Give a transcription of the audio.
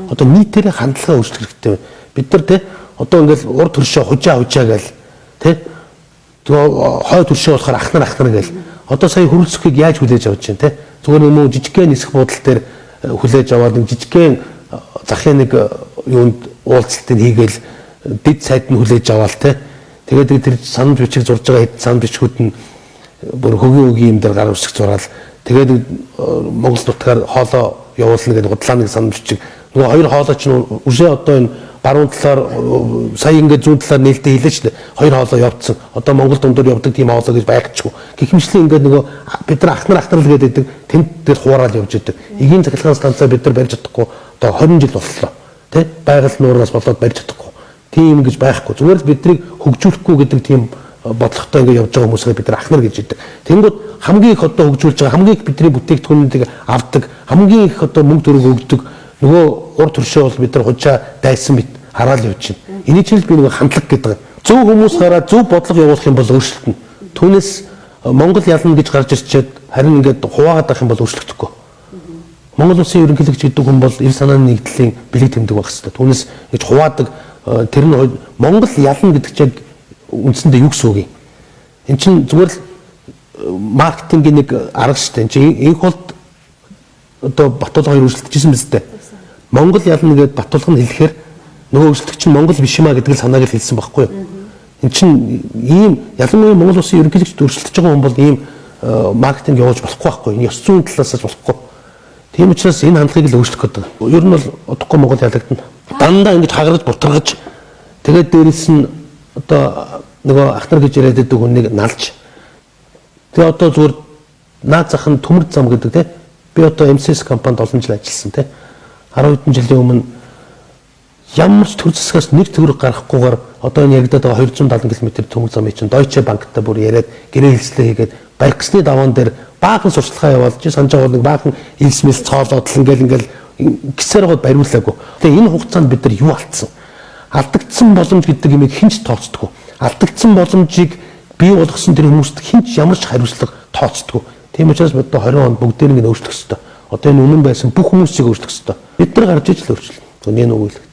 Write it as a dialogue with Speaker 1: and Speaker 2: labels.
Speaker 1: Одоо нийтээрээ хандлага өөрчлөх хэрэгтэй байна. Бид нар те одоо ингээл урд төршөө хужаа хужаа гээл те тэгээ хой төршөө болохоор ах нар ах нар гээл одоо сая хөрөлцөхийг яаж хүлээж авч байна те зүгээр юм уу жижигхэн нисэх буудал дээр хүлээж аваад нэг жижигхэн захын нэг юунд уулзалтыг хийгээл дэд сайд нь хүлээж аваал те тэгээд тэр санал бичиг зурж байгаа хэд санал бичгүүд нь бүр хөгийн өгийн юм дээр гар үсэг зураал тэгээд Монгол нутгаар хоолоо явуулна гэдэг худлаа нэг санал бичиг нөгөө хоёр хоолой чинь үшээ одоо энэ баруун талаар сая ингээд зүүн талаар нээлттэй хэлээ шүү дээ. Хоёр хоолой явцсан. Одоо Монгол дундуур явдаг тийм хоолой гэж байгчгүй. Гэх мэтлэн ингээд нөгөө бид нар ах нар л гэдэг тэнд дээр хуураал явж идэг. Эгийн цахилгаан станцаа бид нар барьж чадахгүй одоо 20 жил боллоо. Тэ? Байгаль нуурнаас болоод барьж чадахгүй. Тийм гэж байхгүй. Зүгээр л биднийг хөгжүүлэхгүй гэдэг тийм бодлоготой ингээд явж байгаа хүмүүсээ бид нар ах нар гэж идэг. Тэнгүүд хамгийн их одоо хөгжүүлж байгаа, хамгийн их бидний бүтээгдэхүүнүүдийг авдаг, хамгийн их одоо мөнгө төгрөг өгдөг нөгөө урд төршөө бол бид нар хужаа дайсан мэт хараал явж байна. Эний чинь л би нөгөө хандлага гэдэг. Зөв хүмүүс гараад зөв бодлого явуулах юм бол өөрчлөлтөнө. Түүнээс Монгол ялна гэж гарч ирчээд харин ингээд хуваагаад авах юм бол өөрчлөгдөхгүй. Монгол улсын ерөнхийлөгч гэдэг хүн бол эр санааны нэгдлийн бэлэг тэмдэг байх хэрэгтэй. Түүнээс ингэж хуваадаг тэр нь Монгол ялна гэдэг чинь үндсэндээ юу гэсэн үг юм? Эн чинь зүгээр л маркетингийн нэг арга шүү дээ. Энд чинь инх болд одоо Батулга хоёр өрсөлдөжсэн биз дээ. Монгол ялна гэдээ Батулга нь хэлэхээр нөгөө өрсөлдөгч нь Монгол биш юм а гэдэг л санааг л хэлсэн байхгүй юу? Энд чинь ийм ялангуяа Монгол улсын ерөнхийлөгчд өрсөлдөж байгаа хүн бол ийм маркетинг явуулж болохгүй байхгүй юу? Ёс зүйн талаас нь болохгүй. Тийм учраас энэ хандлагыг л өөрчлөх гэдэг. Ер нь бол удахгүй Монгол ялагдана. Дандаа ингэж хагараж бутаргаж тэгээд дээрэс нь одоо нөгөө ах нар гэж яриад байдаг хүнийг налж тэгээ одоо зүгээр наад зах нь төмөр зам гэдэг те би одоо MCS компанид олон жил ажилласан те 10 хэдэн жилийн өмнө ямар ч төр засгаас нэг төгрөг гарахгүйгээр одоо энэ яригадаад байгаа 270 км төмөр замыг чинь Deutsche Bank-тай бүр яриад гэрээ хэлцлээ хийгээд барих гэсний даваан дээр баахан сурчлагаа яваал чи санаж байгаа нэг баахан илсмэл цоолоод л ингээл гисээр гоод бариулаагүй. Тэгээ энэ хугацаанд бид нар юу алдсан? Алдагдсан боломж гэдэг юмыг хэн ч тооцдоггүй. Алдагдсан боломжийг бий болгосон тэр хүмүүст хэн ч ямар ч хариуцлага тооцдоггүй. Тийм учраас бид одоо 20 онд бүгдээрийг нь өөрчлөх ёстой. Одоо энэ өмнө байсан бүх хүмүүсийг өөрчлөх ёстой. Бид нар гарч иж л өөрчлөнө. Түүний нүг үлгдэг.